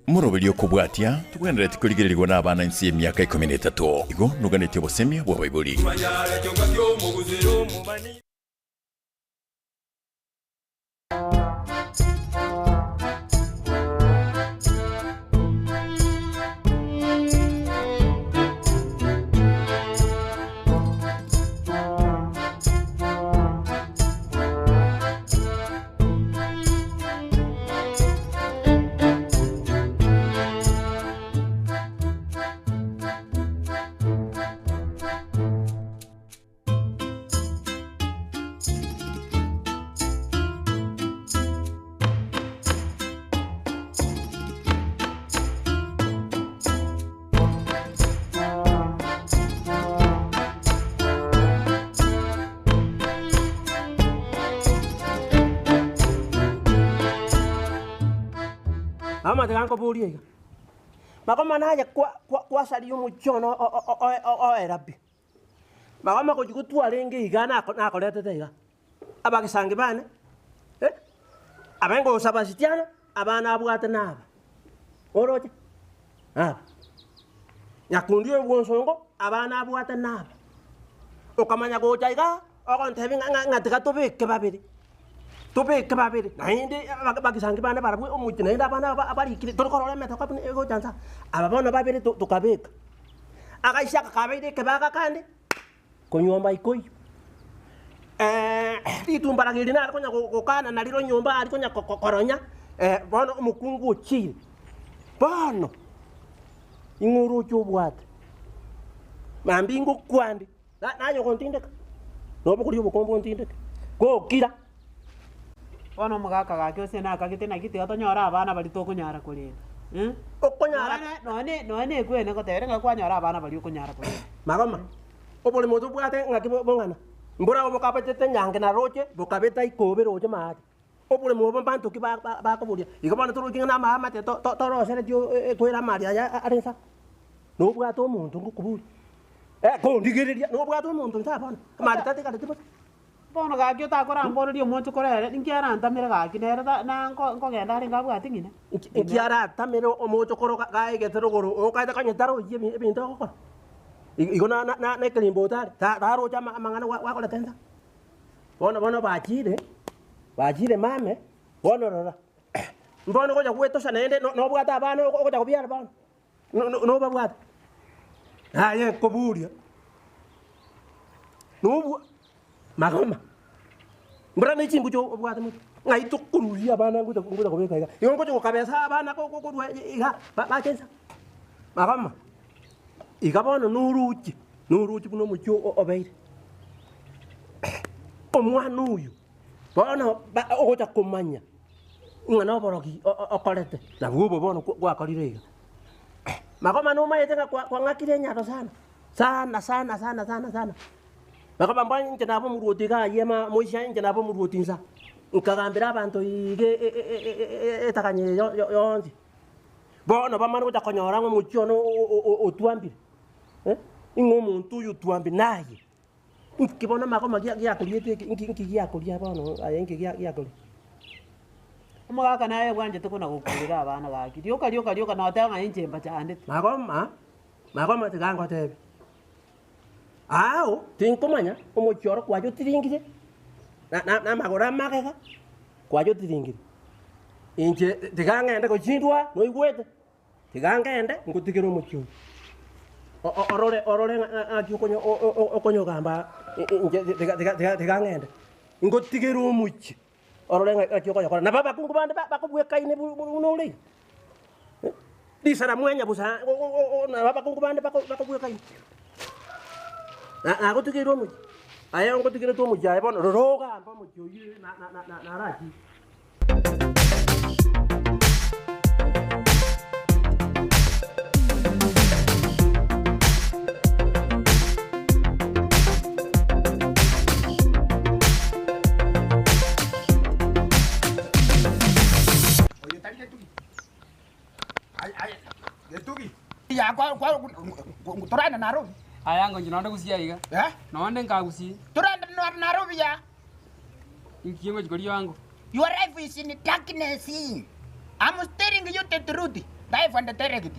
Moroberio okobwatia, tobwenereti korigererigwa nabana inse y'emiaka ikomi na etato. Igo noganetie obosemia bw'abaibori. Mama tiga nkoborie iga, makomana aye kwasaria omochie one oera pi. Magoma gochia gotwarenge iga nakoretete iga, abagesangi bane, abe ngosaba sitiana, abana abwate naba, oroche? Naba. Nyakundi oyo bwonsongo, abana abwate naba. Okamanya gocha igaa, ogontebia ng'a ng'a tiga tobeke babere, tobeke babere, naende abagesangi bane barabwo omochie naende abana aba abarikire, tori korora emetoka buna egocha nsa, aba bono babere tokabeka. Agaisaka kabeire ekebaga kande konyuomba ikoyio. Ritumbaragi eri nare konya gokana nariro nyomba ari konya koronya, bono omokungu ochiire. Bono ing'o oroche obwate? Mambia ngokwande, naye ogontindeka, nobogoria obokombe ontindeke, gokira. Bono omogaka gaki ose nakagete naki tiga tonyore abana baria tokonyara korenda eh. Okonyara. Nonye nonye nonye ekwene ngotebere ng'a kwanyora abana baria okonyara korenda. Magoma, oboremo tobwate ng'aki bong'ana, mbora bokabetete nyange na roche, bokabeta ikobe roche maache. Oboremo obo mbanto ki bakoboria, igo bono toroche ng'a namaamate toroseretie ekwera amari aya are nsa. Nobwate omonto ngokoboria, kondigereria nobwate omonto nsa bono, amari tatigareti bosa. Bono gaki otakoramboreria omonche kore ere, ninki arantamere gaki nere ta na nko nkogenda arenge abwate ng'ina? Inki aratamere omochokoro gaegete rogoro okaete konya tarochi ebinto agokora? Igo na na na ekerimbo otare, taroche amang'ana gwakorete nsa. Bono bono bachire, bachire mame, bono rora, mbono ogocha gwetosa naende nobwate abana ogocha kobiara bono. Nobabwate? Aye nkoboria, nobwa magoma, mbora ne chingucho obwate motwe, ng'ai tokorusia abana ngocha ngocha kobeka iga, igo ngocha gokabesa abana korwa iga bache nsa, magoma, iga bono noroche, noroche buna omochie obeire. Omwana oyo. Bono ogocha komanya ng'a noborogi okorete, nabwo obo bono gwakorire iga. Magoma nomaete ng'a kwang'akire enyaro sana, sana sana sana sana sana. Magoma mbono inche naba omorwoti iga ayie moisia inche naba omorwoti insa, nkagambera abanto iga etaganya eye yonsi. Bono bamane gocha konyora ng'a omochie one otwambire, ing'a omonto oyo otwambire naye. Inki bono amakoma giakoriete eke, inki inki giakoria bono aye inki giakoria? Omogaka naye bwanchete kona gokurera abana gaki, rioka rioka rioka noteba ng'a inche mbachandete. Magoma, magoma tiga ngotebie, ao tinkomanya omochie oro kwayotiringire, na na namagoro amagega kwayotiringire, inche tiga ng'ende gochindwa noigwete. Tiga ngende ngotigere omochie oyo, orore orore ng'aki okonyogamba inche tiga ngende, ngotigere omochie orore ng'aki okoyokora. Nabo abakungu bande bakobwekaine buna ore iga, risara mwanya bosa nabo abakungu bande bakobwekaine. Nagotigeire omochie, aye ngotigerete omochie aye bono rora ogambe omochie oyio narachire. Oyo tari getugi. Aye, aye, getugi. Ya kwa kwa toranda Nairobi. Aya ngo inche nonde gusia iga. Eh? Nonde nkagusie. Toranda Nairobi ya. Inki ngochia koria ango? Your life is in darkness. I'm telling you the truth. Live and direct.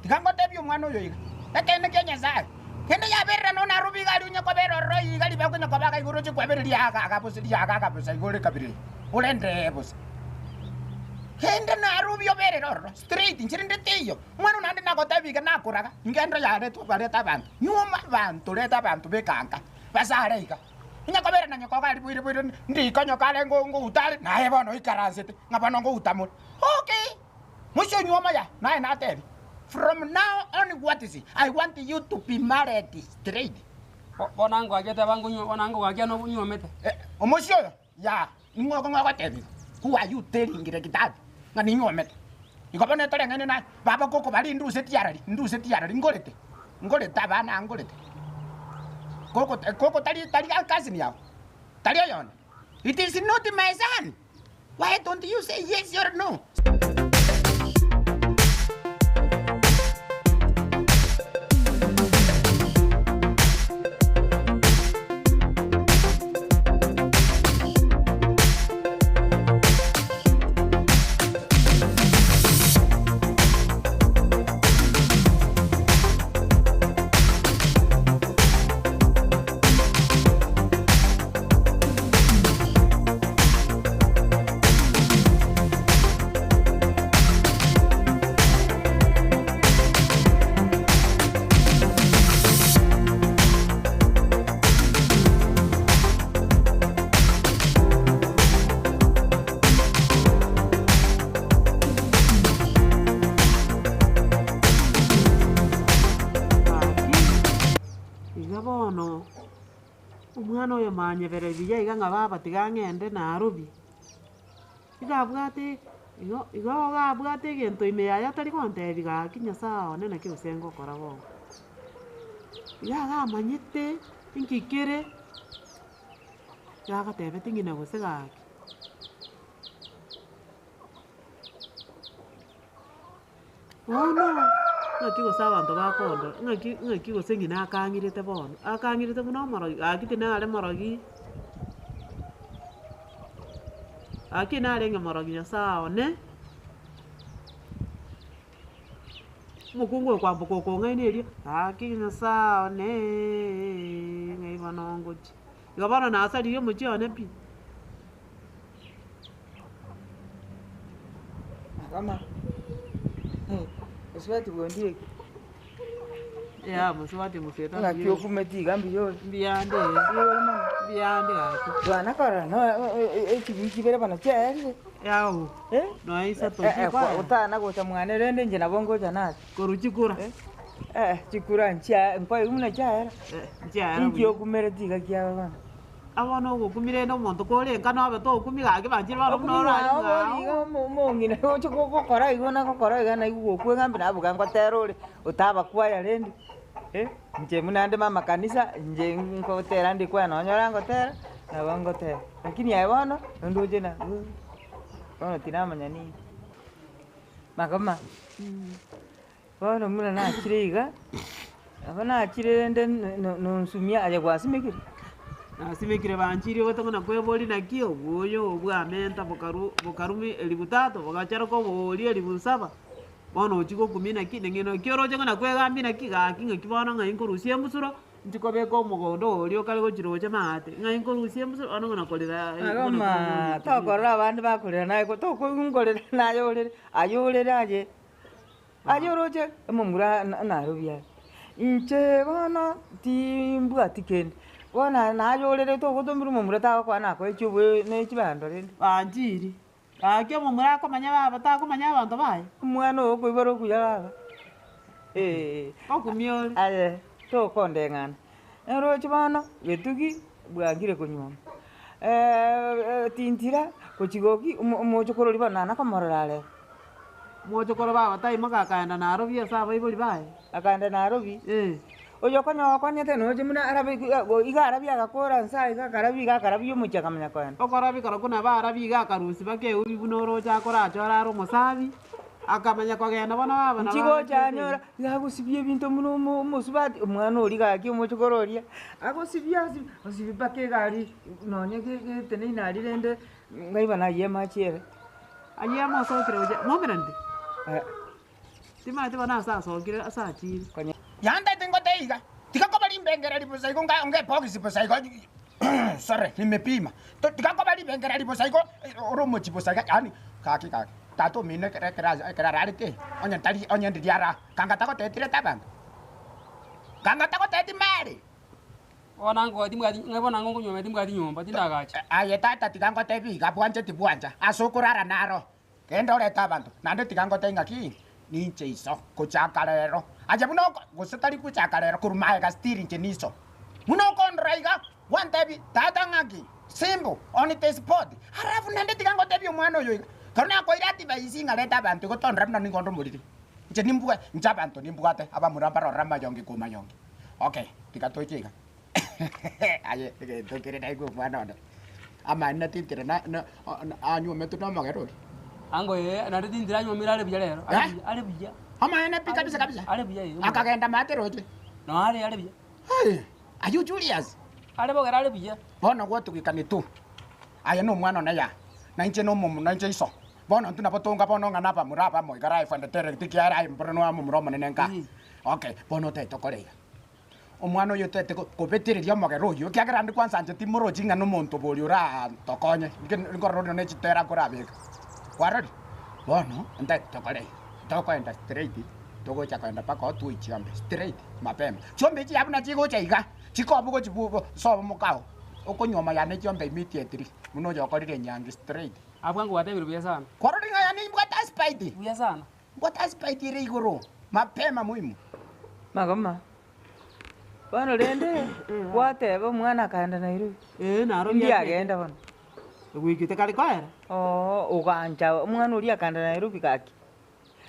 Tiga ngotebie omwana oyo iga, ekeene kia Nyasae, kende yaberera nonya narobi iga aria onye kobera ororo iga ribaga onye koba iga igoro oche kwabereria riaga aga bosa riaga aga bosa igo ore kabere orende bosa. Kende narobi oberere ororo straight inche rende teiyo. Omwana oyo naende nagotebia iga nakoraga, ingendo yaretwe barete abanto, nyuma abanto reta abanto beka nka, basare iga. Onye kobera na nyoko iga aria boire boire ndiko nyoko are ngouta are, naye bono oikaransete ng'a bono ngouta more. Okay! Mosio omoya, naye natebie, From now onwards I want you to be married straight. Bono angoakia teba ngonywa, bono angoakia nonywomete. Omosio oyo, yaa, ning'o okong'ogotebi, Who are you telling like that ng'a ninywomete? Igo bono etoreng'aine naye, baba gokobara induse tiarari, induse tiarari, ngorete, ngorete abana aa ngorete. Koko koko tari tari cousin yao, tari oyone. It is not my son. Why don't you say yes or no? Gaki, iga bono. Omwana oyo manyebere buya iga ng'a baba tiga ng'ende Nairobi, iga abwate igo igo iga abwate egento ime yaye atari gontebia gaki nyasaye one naki gose ngokora bono. Iga iga amanyete inki kere, iga agotebetie ng'ina gose gaki. Bono, ng'aki gose abanto bakondora, ng'aki ng'aki gose ng'ina akang'irete bono, akang'irete buna omorogi, gaki tinare morogi, gaki narenge morogi nyasaye one, omokungu oyo kwamboka okong'aina erio, gaki nyasaye oneeee ng'ai bono ngochia, igo bono nasaririe omochie one pi. Mama, osubati bwondieki. Yaya mosubati moseta Ng'aki mbuya ore. okumeti iga mbuya ore. Mbuya ande Mbuya ore mono. mbuya ande gaki. Bwana korora no echiwiki ibere bono chiaerire. Yago Eh? noe isato Eh, eh, chikoera. otana gocha mwane rende inche nabo ngocha nase. Korwa chikura. Eh, chikura nchia nkoigwa buna chiaera. Nchiaera Inki buya. okumereti iga kiaba bono? Abo nogokumia rende omonto kore nka nobe tokumia gaki banchire bono buna orare Okumia ng'ao. omong'ina oche gokora igo na gokora iga naigwe gokwa eng'ambe naboka ngotera ore otabakwaya rende eh, inche buna nde mama kanisa inche ngotera nde kwaya nonye orangotera nabo ngotera, lakini aye bono nondoche na bono tinamanya ninki. Makoma, bono buna nachire iga. Nabo nachire rende nonsumia aye gwasimekire? Nasimekire banchirie gote ng'a nakweboria naki obwoyo obo bwamenta bokaru bokarumi elifu tatu bogacharoka oboria elifu saba, bono ochia gokumia naki neng'e naki oroche ng'a nakwegambia naki gaki ng'aki bono ng'ai nkorusia embusuro, nchi kobeka omogondo oria okare gochi roche maate, ng'ai nkorusia embusuro bono ng'a nakorera Agoma tokorora abande bakorera naye tokoigwa nkorera naye orere, aye orere aye. Aye oroche omomura narobi are, inche bono timbwati kende, bono naye orere togotomerwa omomura tagokoa nakoe chioboyo ne chibando rende. Banchiri, gaki omomura akomanya baba takomanya abanto baye. Omwana oyo okoibora okuya baba, eh. Okumia ore. Aye tokondeng'ana, oroche bono getugi bwangire konyuoma, tintira gochia goki omochokoro oria bono nana komorora arero. Omochokoro baba taimoka akaenda Nairobi ase abaibori baye. Akaenda Nairobi? Eh. Oyo konya okonyete noche buna arabe iga arabia agakora nse iga akarabia iga akarabia omochie akamanya koenda. Okorabia korokwo nabo arabia iga akarusia mpaka eubi buna oroche akorachore are omosabi, akamanya kogenda bono baba nabo Inchi gocha arabia anyora iga agosibia ebinto buna omo omosubati omwana oria gaki omochokoro oria, agosibia asibia osibia mpaka egari nonye geteneine aria rende ng'ai bono ayio amache ere. Ayio amosokire gochia momerante. Eh. Timanyeti bono ase asokire ase achire. Konya. Yantaete ngote iga, tiga koba rimbengereri bosa igo nga onge ebogisi bosa igo sorry nimepima. To tiga koba rimbengereri bosa igo ore omochie bosa iga yaani gaki gaki tata omino ekero ekero ekero ararete onye tari onye ndiria ara kanga tagotetire abanto, kanga tagoteti mari. Bono ango timbwati ng'a bono ango nkonyuoma timbwati nyomba, tindagacha. Aye tata tiga ngotebie iga bwanche tibwancha ase okorara naro. Genda orete abanto, naende tiga ngotebie ng'aki, ninche iso gochaka rero. Aye buna oko, gose tari gochaka rero, korwa magega still inche niso. Buna okondora iga, gwantebia, Tata ng'aki, simple, on the spot. Alafu naende tiga ngotebie omwana oyo iga, ekero nakoire advice ng'a reta abanto igo tondora buna nigo onde omoriri. Inche nimbwe, inche abanto nimbwate, abamura mbarorere amayongi ko mayongi. Okay, tiga toche iga. Aye egento kere naigwe omwana one, amaene tintire na na anywometwe na omogere oria. Ango ee, naende tintire anywomire are buya rero, are Eh? buya, are buya. Amaene pi kabisa kabisa. Are buya ee, omogere. Akagenda maate roche. No are are buya. Hey, are you Julius? Are bogere are buya. Bono gwatugikani tu, aye na omwana one ya, na inche na omomo na inche iso. Bono intwe nabo tonga bono ng'a nabamura abamo iga life and direct ekiagera aye mboro noe omomura omonene nka. Okay, bono otagete tokore iga. Omwana oyo otagete kobetereria omogere oyio, ekiagera ande kwanza inche timorochi ng'a nomonto boria oratokonye, nkorora onde ne chitera nkorabeka. Kwarorire? Bono, ntagete tokore iga, tokoenda straight, togocha koenda mpaka oo twoe chiombe straight mapema. Chiombe echi buna chigocha iga, chikobu gochi sobo mokao, okonywa yane chiombe immediately, buna oyokorire enyangi straight. Abwo ango gwatebire buya sana. Kwarorire ng'a yaani mbwate aspite? Buya sana. Mbwate aspite ere igoro, mapema muhimu. Magoma. Bono rende, gwateba omwana akaenda Nairobi. Ee, naro Indi agenda bono? Goikete kare koera. Oo, ogancha omwana oria akaenda Nairobi gaki.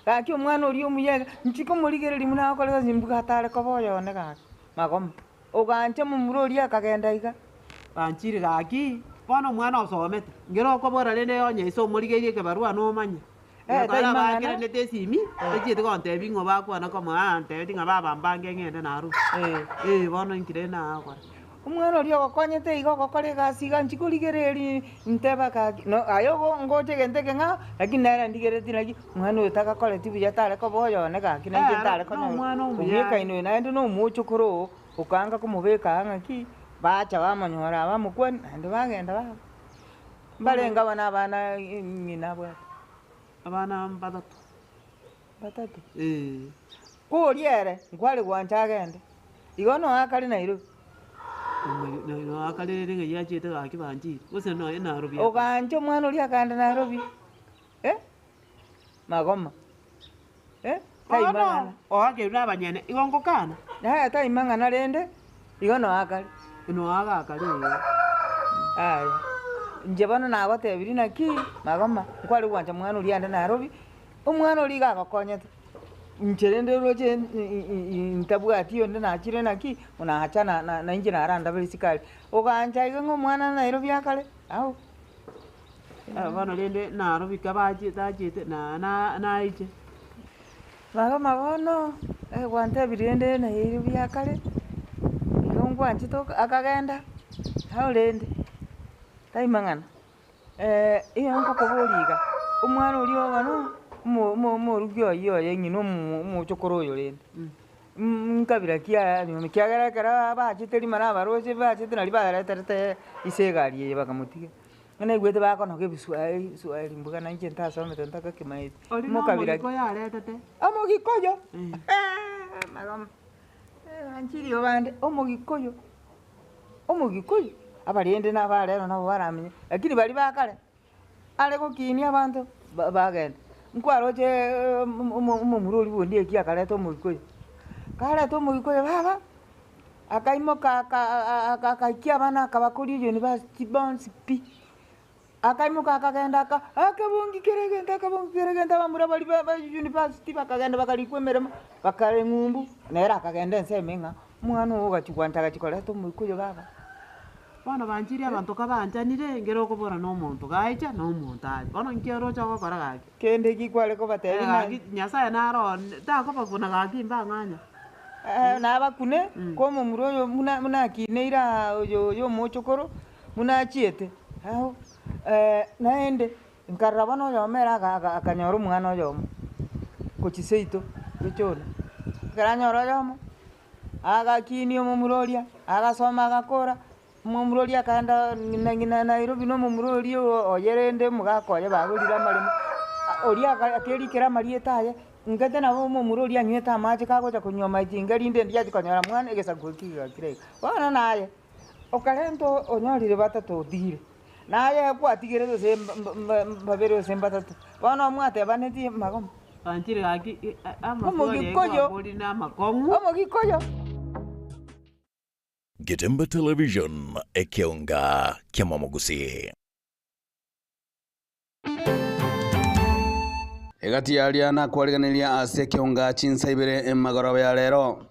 Gaki omwana oria omuya iga, inche komorigereria buna agokora egasi mbuga atare koba oyone gaki. Magoma. Ogancha momura oria akagenda iga. Banchire gaki, bono omwana osomete, nkere okobora rende onye ise omorigeirie ekebarua nomanye. Eh, Ekero tai mang'ana. abakeranete esimi, tachieti gontebia ng'o bakwana komoa antebeti ng'a baba mbange ng'ende narusia. Eh. Eh, bono inki rende nagokora. Omwana oria ogokonyete iga ogokora egasi iga nchi korigereria nteba gaki no aye ogo ngocha egento ekeng'ao lakini nere ndigereretie naki omwana oyo tagakoreti buya tare koba oyone gaki nainche Eh, ntare na konyora omwana omuya. omwekaini oyo naende na omochokoro oo okaanga komobeka aa ng'aki bacha bamonyora bamokwania naende bagenda baba. Mbarenge abana abana ng'ina abwate. Abana mbatato. Batato. Eh. Koria ere, nkware gwancha agende. Igo noe akare Nairobi. Noe akare rende ng'ai achiete gaki banchire, gose noe Nairobi akare. Ogancha omwana oria akagenda Nairobi, eh, magoma, eh, tai Bono, mang'ana. oakerwe na abanyene, igo ngokana. Yaya tai mang'ana rende, igo noe akare. Noe agakare ee. Aya, inche bono nagotebirie naki, magoma, nkware gwancha mwana oria aende Nairobi, Omwana oria iga agokonyete, inche rende roche ntabwati onde nachire naki, nacha na na na inche narandabere sikari. Ogancha iga ng'a omwana Nairobi akare, ao. Bono rende Nairobi kabachiete achiete na na naiche. Magoma bono, gwantebirie rende Nairobi akare, igo ngwanchete akagenda, ao rende, tai mang'ana. Igo ngokoboria iga, omwana oria obo no omo omo omorugi oyio oye ng'ina omo omochokoro oyo rende, nkabira ki aya nyuma ekiagera ekero bachete rimana abaroche bachete nari bareterete ise egari eye bakamotiga. Ng'a naigwete bakonoga ebiswahili swahili mbuga na inche ntasomete ntakakemaeti, Oria na mokabira ki? omogikoyo aretete. Omogikoyo! Magoma, nchirio bande, omogikoyo. Omogikuyu, abarende na abarero nabo baramenye, lakini baria ba kare, are gokinia abanto ba- bagenda. Nkwaroche omomura oria bwa Ondieki akareta omogikuyu, kareta omogikuyu baba, akaimoka aka akaikia abana akabakoria university bonsi pi. Akaimoka akagenda aka akabongi kera egento akabongi kera egento abamura baria ba ba university bakagenda bakarikwa emeremo, bakare ng'umbu, nere akagenda ensemo eng'ao, omwana oyo ogachia gwancha agachia koreta omoika oyo baba. Bono banchire abanto kabanchanire, nkere okobora na omonto gaicha na omonto aria. Bono nki oroche ogokora gaki? Kende ki kware kobatebia ng'a Gaki Nyasaye naro one, takobakuna gaki mbang'anya. Nabakune, ko omomura oyo buna buna akineire aa oyo oyo omochokoro, Buna achiete ao, naende nkarora bono oyomo ere akanyora omwana oyomo gochia seito. Gochia Ekero anyora oyomo, agakinia omomura oria, agasoma agakora, omomura oria akaenda ng'ina ng'ina Nairobi na omomura oria oye rende omogaka oye bagorire amaremo, oria aka akerikera amarieta aye, ingete nabo omomura oria anywete amache kagocha konywa amache inga rinde ndiachi konyora mwana egesaku ekio kegakire iga. Bono naye, okarenta onyorire batato otigire, naye kwatigire gose mba mba mbabere gose mbatato, bono mwatebanetie magoma. Banchire gaki amaswali aye Omogikoyo. kwabori na amakong'u. Omogikoyo. Getembe Television, ekeonga ki'amamogusii. Egati y'aria nakwariganirie ase ekeonga chinsa ibere emagoroba ya rero.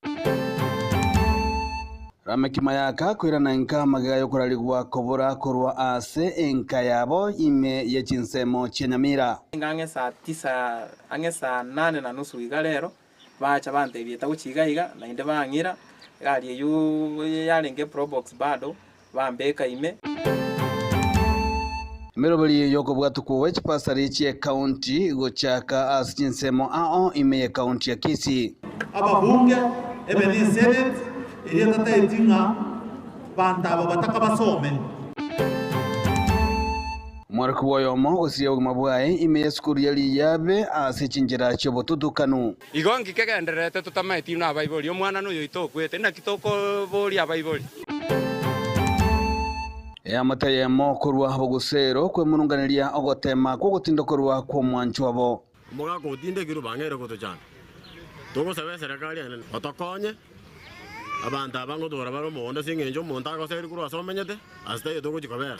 Lameki Mayaka koirana enka magega y'okorarigwa kobora korwa ase enka yabo ime ye chinsemo chia Nyamira. Nigo ang'e saa tisa, ang'e saa nane na nusu iga rero, bacha bantebia etagochia iga iga, naende bang'ira, egari eywo yarenge eprobox bado, bambeka ime. Emeroberi y'okobwatokwa gwe chipasari chi'ekaunti gochaka ase chinsemo ao ime y'ekaunti ya Kisii. Ababunge, ebe ne senate, eria tataeti ng'a banto aba bataka basome. Omworokigwa oyomo gosiria obogima bwaye ime y'esukuru ya Riyabe ase chinchera chi'obotutukanu. Igo nki kegendererete totamaeti inwe abaibori? Omwana noyo oito okwete, naki tokoboria abaibori? Eamate eyemo korwa bogusero kwemurunganeria ogotema kw'ogotindokorwa kw'omwanchwa obo. Omogaka otindekirwe bang'eire gotochanda. Togosaba eserekari enene otokonye abanto aba ngotora bare omogondo ase eng'encho omonto agoseria korwa ase omenyete, ase taiyo togochia kobera.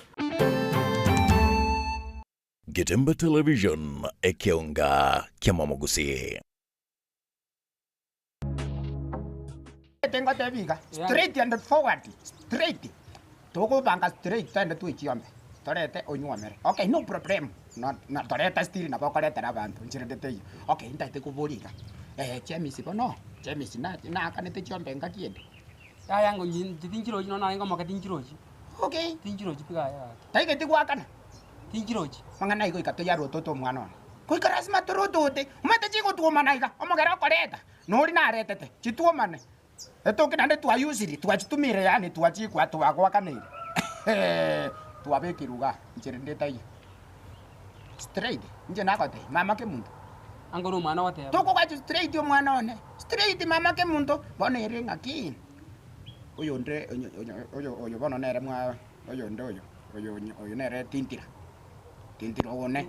Getembe Television, ekeonga ki'amamogusii. Tingotebia iga, straight and forward, straight, togobanga straight togende twechiombe, torete onyuomere, okay no problem, no na toreta still nabo okoretera abanto nchera ende teiyo. Okay ntagete koboria iga, chemist bono, chemist na naakanete chiombe engaki ende? Yaya ngo inche tinchirochi nonya narenge omoke tinchirochi. Okay. Tinchirochi pi yaya gaki. Taigeti goakana. Tinchirochi. Mang'ana aiga goika toyarotote omwana one. Goika lasima torotote, omanyete chigotwomana iga, omogere okoreta, nori naretete, chitwomane, etoke naende twayusirie, twachitumire yaani twachikwa twagoakaneire twabekirwe igaa, inche rende taiyo. Straight, inche nagotebia, mama kemunto. Ango nomwana ogoteba. Tokogacha straight omwana one, straight mama kemunto, bono ere ng'aki, oyonde onye onye oyo oyo bono nere mwa oyonde oyo, oyo oyo nere tintira. Tintira one.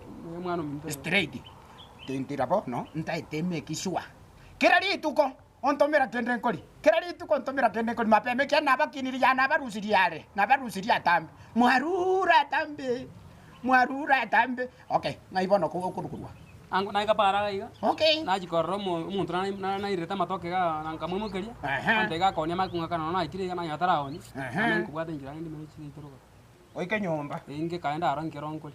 Straight. Tintira bono ntaete make sure. Kera rituko ontomera kende nkori. Kera rituko ontomera kende nkori mapema ekiagera nabakinirie yaani nabarusirie are, nabarusirie atambe. Mwarure atambe, mwarure atambe. Okay, ng'ai bono okorukurwa? Ango naika para iga iga. Okay. Nachia korora omo omonto nare nare nairete amatoke igaa na nkamoimokeria, Ehe. ante iga akonia amanye kong'akana nonya naikire iga nanyora taraonia, Ehe. naende nkobwata enchera ngende manye chiseito rogoro. Oike nyomba. Inche nkaenda aro nkero nkore.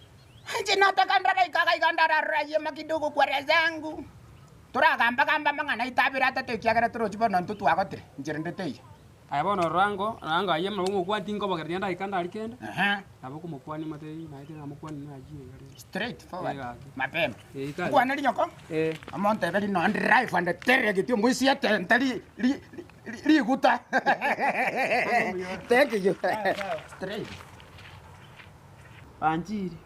Inche nataka ndare iga iga ndararora ayio kidogo kware zangu. Toragamba gamba amang'ana aito abere atato ekiagera torochi bono intwe twagotire, inche rende teiyo. Aye bono rora ango, ango ayio nabo ngokwana tinkobogereria ndaika ndari kende, Ehe. nabo okomokwania omotebie naye tinamokwania nachire iga rende. Straight forward. Eh, gaki. Mapema. Eh, ikari. Nkwane rinyoko? Eh. Omontebe rino ndrive and teregeti omoisiete ente ri ri riguta. Thank you. Straight. Banchire.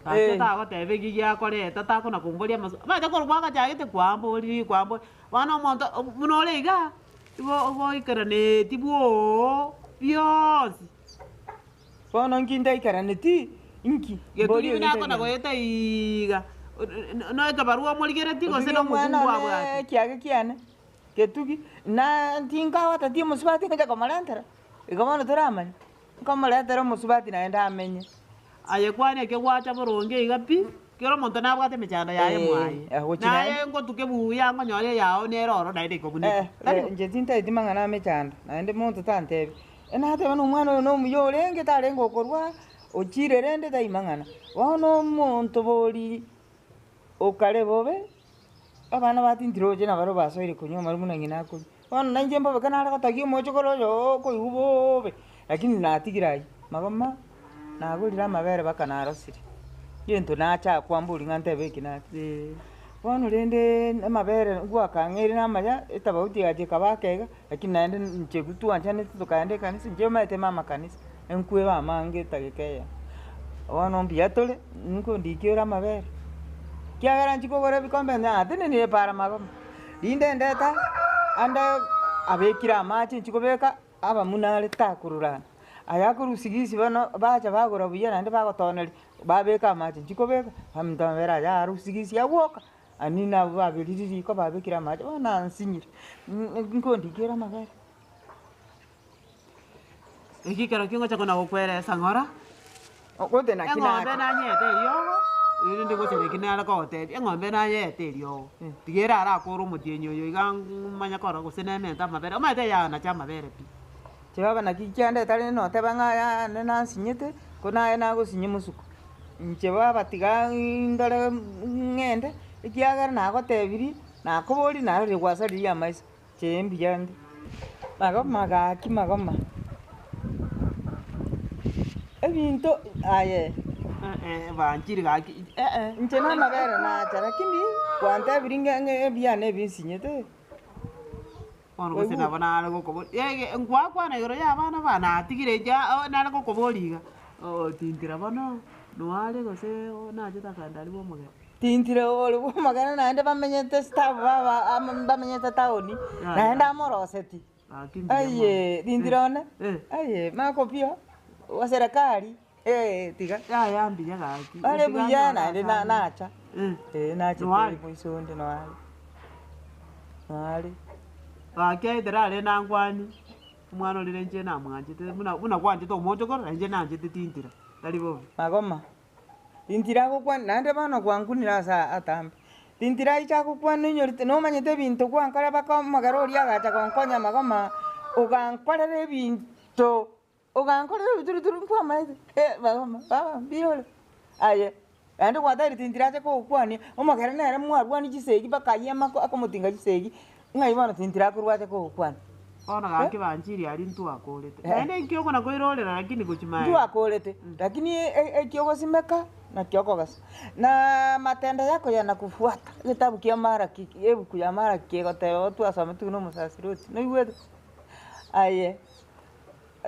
Gaki tagoteba eki giakoreta takona komboria amaso omanyete korwa gwagachagete kwamboria kwamboria bono omonto buna ore igaa, igo ogoikaraneti bwooo bionsi. Bono nki ndaikaraneti? Inki? Geturi Mborie buna egento akona ekemo. goeta iiga, na ekebarua omorigeretie gose Otugi na omwana omokungu one abwate. ekiage kiane, getugi, na tinkagoteti omosubati ngocha komorentera, igo bono toramanya, nkomoretera omosubati naende amenye. Aye kwana ekio gwacha boronge iga pi, kera omonto nabwate emechando yaye Eh, mwaye. agochi Naye naende. ngotuke buya ngonyore eyao nere oro naende ekobuneka. Eh, Tari bo? inche tintaeti mang'ana a mechando, naende monto tantebia. Nateba na omwana oyo nomuya orenge tarenge okorwa, ochire rende tai mang'ana. Bono omonto bori okare bobe, abana batintire roche nabarobwo basoire konywa amarwa buna ng'ina akonywa. Bono nainche mbobe kare nare gotogia omochokoro oyo okoigwa bobe, lakini natigire aywo, magoma nagorire amabere mpaka narosire, egento nacha kwambori ng'a ntebe eki nacha. Bono rende amabere ngwakang'eire na amaya, etabauti egacha ekaba ake iga, lakini naende inche twanchanete tokaenda ekanisa, inche omanyete mama kanisa, enkweba amange etageka eyemo. Bono mbuya tore, nkondikia ore amabere, ekiagera nchi kogora ebikombe natenenire para magoma, rinde ndeta ande abekire amache nchi kobeka. Abamuna are takororana, aya akorusia gisi bono bacha bagora buya naende bagotoneria, babeka amache nchikobeka, baminto amabere aya arusia gisi agwoka, ani nabwo baberire riko babekire amache bono nansinyire, nkondikera amabere. Eki ekero kingocha kona gokweresa ng'ora, Ogote naki eng'ombe nacha. nanyete eriogo, erinde gocha naki nare kogotebia, eng'ombe nanyete eriogo, tiga erare akore omotienyi oyo iga manye korora gose nemente amabere, omanyete eyanacha amabere pi. Chibaba naki kiandeta rende noteba ng'a yaya ande nansinyete, ko naye nagosinye mosuko. Inche baba tiga ndore ng'ende, ekiagera nagotebirie, nakoboria narorire gwasaririe amaiso. Inche mbuya nde. Magoma gaki magoma. Ebinto aye. Banchire gaki eh. Inche namabere nacha lakini gwantebirie ng'a ng'a ebiane ebi nsinyete. Bono gose nabo nare gokoboria ege ngwakwana igoro ya abana bane natigire inche aa nare gokoboria iga, otintira bono noare gose nachete akaenda aria bwa omogeni. Tintire ore bw'omogeni naende bamenyete staff baba amo bamenyete taoni, naende amoroseti. Aye, tintire one, aye makopio wa serikali eh tiga. Yaya mbuya gaki. Bare buya naende na nacha, eh nachete moiso onde noare, noare. Gaki aetera are nangwani, omwana orire inche namwanchete buna buna gwanchete omochokoro, nainche nanchete tintira, tari bobe. Magoma. Tintira gokwana, naende bono gwankunire ase atambe. Tintira aicha gokwana onyorete nomanyete ebinto gwankora mpaka omogere oria agacha gonkonya magoma, ogankorera ebinto, ogankorera ebituruturu nkwamaete eh magoma baba mbuya ore. Aye, naende gwatebire tintira ache kogokwania, omogere nere mwarwania chisegi mpaka ayio amako akomotinga chisegi, ng'ai bono tintira akorwa ache kogokwania. Bono gaki banchiri aria ntwakorete. Naende inki okona koirorera lakini gochia maega. Ntwakorete, lakini eki ogosimeka nakio okogesa. Na matendo yako yanakufuata, egetabu kia Malaki, ebuku ya Malaki egoteba igo twasometigwe na omosasiroti, noigwete? Aye,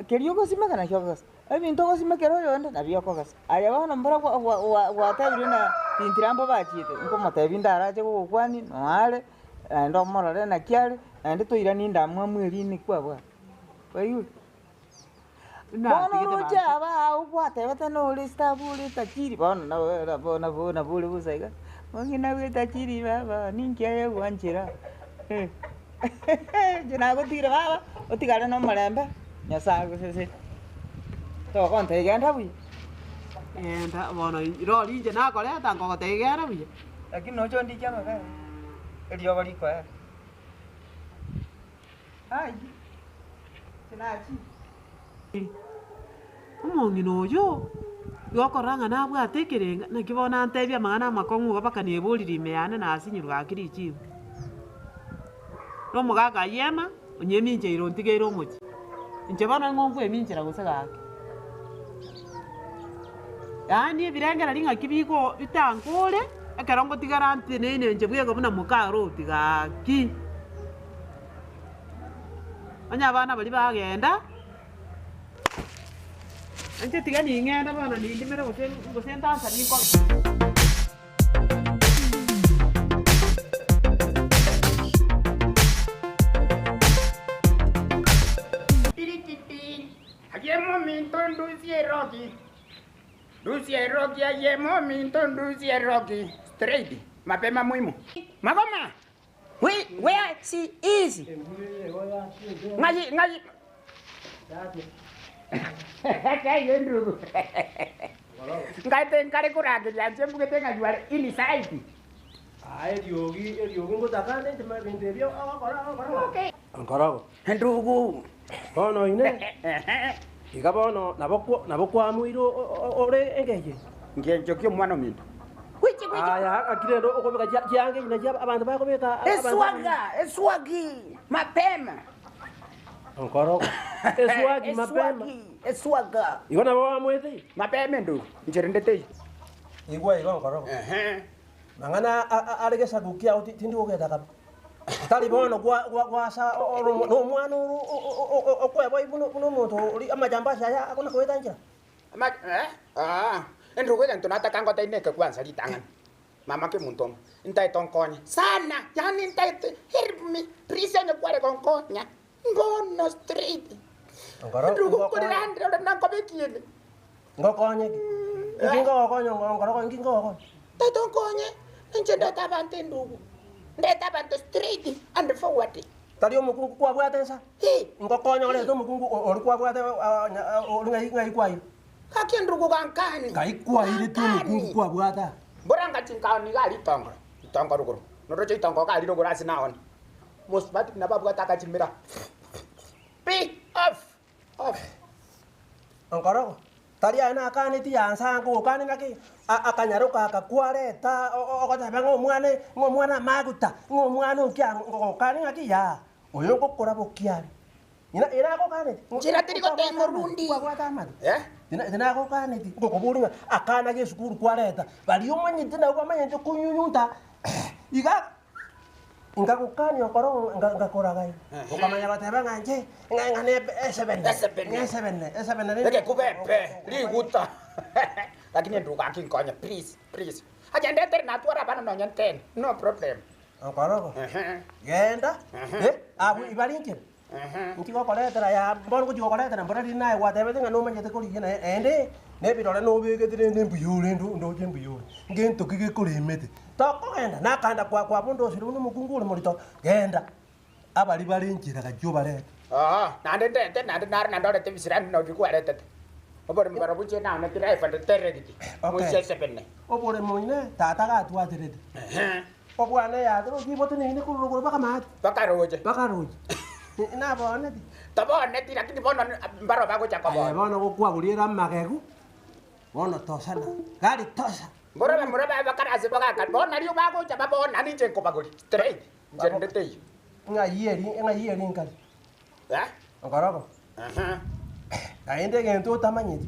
keria ogosimeka nakio okogesa, ebinto ogosimekera oyonde nabio okogesa. Aye bono mbora gwa- gwa- gwa- gwatebire ng'a tintira mbobe achiete, nkomotebia ndarache gogokwania noare. Naende omorore naki are, naende toiranie endamwamu eria ime kwabwate. Kwaigure? Bono oroche aba ao gwatebete nore staff ore tajiri bono nabo nabo nabo nabo ore bosa iga, mong'ina bwe tajiri baba ninki aye gwanchera eh inche nagotigire baba, otigare na omorembe, Nyasaye agosesenie. Togontebia genda buya. Genda bono rori inche nakoreta nkogotebia genda buya. Lakini noche ondikie amabere, erioba rikoera. Ayio, tinachire. Omong'ina oyo, igo okorora ng'a nabwate ekerenga, naki bono antebie amang'ana amakong'u iga mpaka neborire ime yane nasinyirwe gaki richibu. Na omogaka ayio ema, onyemincheire ontigeire omochie. Inche bono ng'o nkweminchera gose gaki? Yaani ebirengererio ng'aki bigo bitankore, ekero ngotigara nteneine inche bweka buna moka Loti gaki. Onye abana baria bagenda, inche tiga ning'ende bono nindimere gose gose ntansa ninkobe. Aye mominto ndusie erogi, ndusie erogi aye mominto ndusie erogi straight mapema muhimu. Magoma we where she is ng'ai ng'ai Kai endugu ngaete nkare korangeria nche mbugete ng'a you are inside. Aye eriogi eriogi ngotakande inche ebinto ebio ogokora ogokora. Nkorogo. Endugu. Bono ine, iga bono nabo kwa- nabo kwamoire o- o- ore engencho eye. Ngencho ki omwana ominto? Aya, ng'aki rende okobeka chia- chianga echi nachio abanto bakobeka abanto- Eswaga, eswagi, mapema. Nkorogo. Eswagi mapema. Eswagi, eswaga. Igo nabo wamoete? Mapema endugu, inche rende teiyo. Igwa igo nkorogo. Ehe. Mang'ana are gesaku kiao tindi gogeta kabe. Tari bono gwasa nomwana oro okweboyia buna omonto oria amajambazi aya akona koeta nchera. Endugu egento nataka ngotebi neke kwanza ritang'ani, mama kemonto omo, ntaete onkonye sana, yaani ntaete help me please onye kware gonkonya mbono straight. Endugu nkorera ndore nakoba ekieni. Ngokonye ki? Inki ngogokonya nkoro inki ngogokonya? Ntaete onkonye, inche ndete abanto endugu, ndete abanto straight and forward. Tari omokungu kwabwate nsa? Ngokonya orete omokungu oria kwabwate oria ng'ai ng'ai kwaire? Gaki endugu gankani. Ng'ai kwairete omokungu kwabwate aa? Mbora ngachinka nigo aria itongo, itongo rogoro, noroche itongo iga aria rogoro ase naone. Mosubati nabo abwate agachimera pi, off, off. Nkorogo, tari aye nakaneti yansa ngogokani naki? Akanyaroka akakwareta ogoteba ng'a omwana ng'a omwana amaguta, ng'a omwana okia ngogokani ng'aki yaa, oyo ngokora bokia are. Ina inagokaneti? Nchera teri goteba morundi. Kwabwate amato? Eh? Tinagokaneti, ngokoboria ng'a akana gesukuru kwareta, baria omanyete nabwo bamanyete konyunyunta iga Nkagokania okoro ngakoraga iga, okamanya goteba ng'a inche ng'a ng'a ne esebene, Esebene. esebene, esebene rende Egekuba epe, riguta. Lakini endugu gaki nkonye please, please. Aye ndetere natware abana nonye ntene, no problem. Okorogo, Ehe. genda, Ehe. eh, abwo ibare inchera. Inki gokoretera aya bono ngochia gokoretera mbora riria naye gwatebete ng'a nomanyete korigia naye naende na ebirore nobegete rende mbuya ore ndo ndoche mbuya ore. Ngento ki gekoremete? Tokogenda nakanda kwa kwabo ndosire buna omokungu ore morito, genda. Abaria bare nchera gachia obarete. Oo, naende ndete, naende naro naende orete ebisirani nobio kwaretete. Oboremo barobwo inche naone driver ndeteregiti, Okay. moise esebene. Oboremo ine tata gatwaterete. Ehe. Obwana eyatera ochibote neine korwa rogoro mpaka maate. Mpaka roche. Mpaka roche. Nabooneti. Tobooneti lakini bono mbaro bagocha koboona. Aye bono gokwagoria amagegu, bono tosana. Gari tosa. Mboro bamura baye bakarase bagaka, bono nario bagocha baboona ninche nkobagoria straight, inche rende teiyo. Ng'ai eri, ng'ai eri nkari? Eh? Nkorogo. Aha. Naende egento otamanyeti,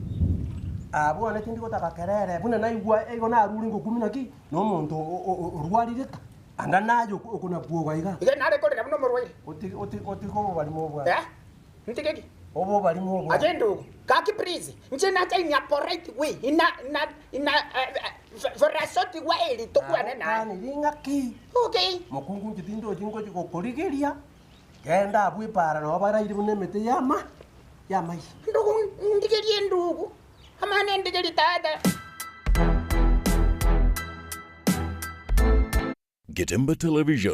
abwo one tindi gotaka kerere, buna naigwa igo narure ngokumia naki, na omonto orwarire ka, anga naye okonakwoga iga. Iga nare korera buna omorwaire. Otige otige otige obobarimo obwane. Eh? Ntige ki? Obobarimo obwane. Aye ndugu, gaki please, inche nacha in a polite way, in a, in a, in a, for a short while tokwane naye. Nagokaniri ng'aki? Okay. Mokungu inche tindochi ngochi gokorigeria. Genda abwo epaara nao baraire buna emete y'ama y'amaiso. Ndugu, ndigerie endugu, amana endigerie tata. Getembe Television.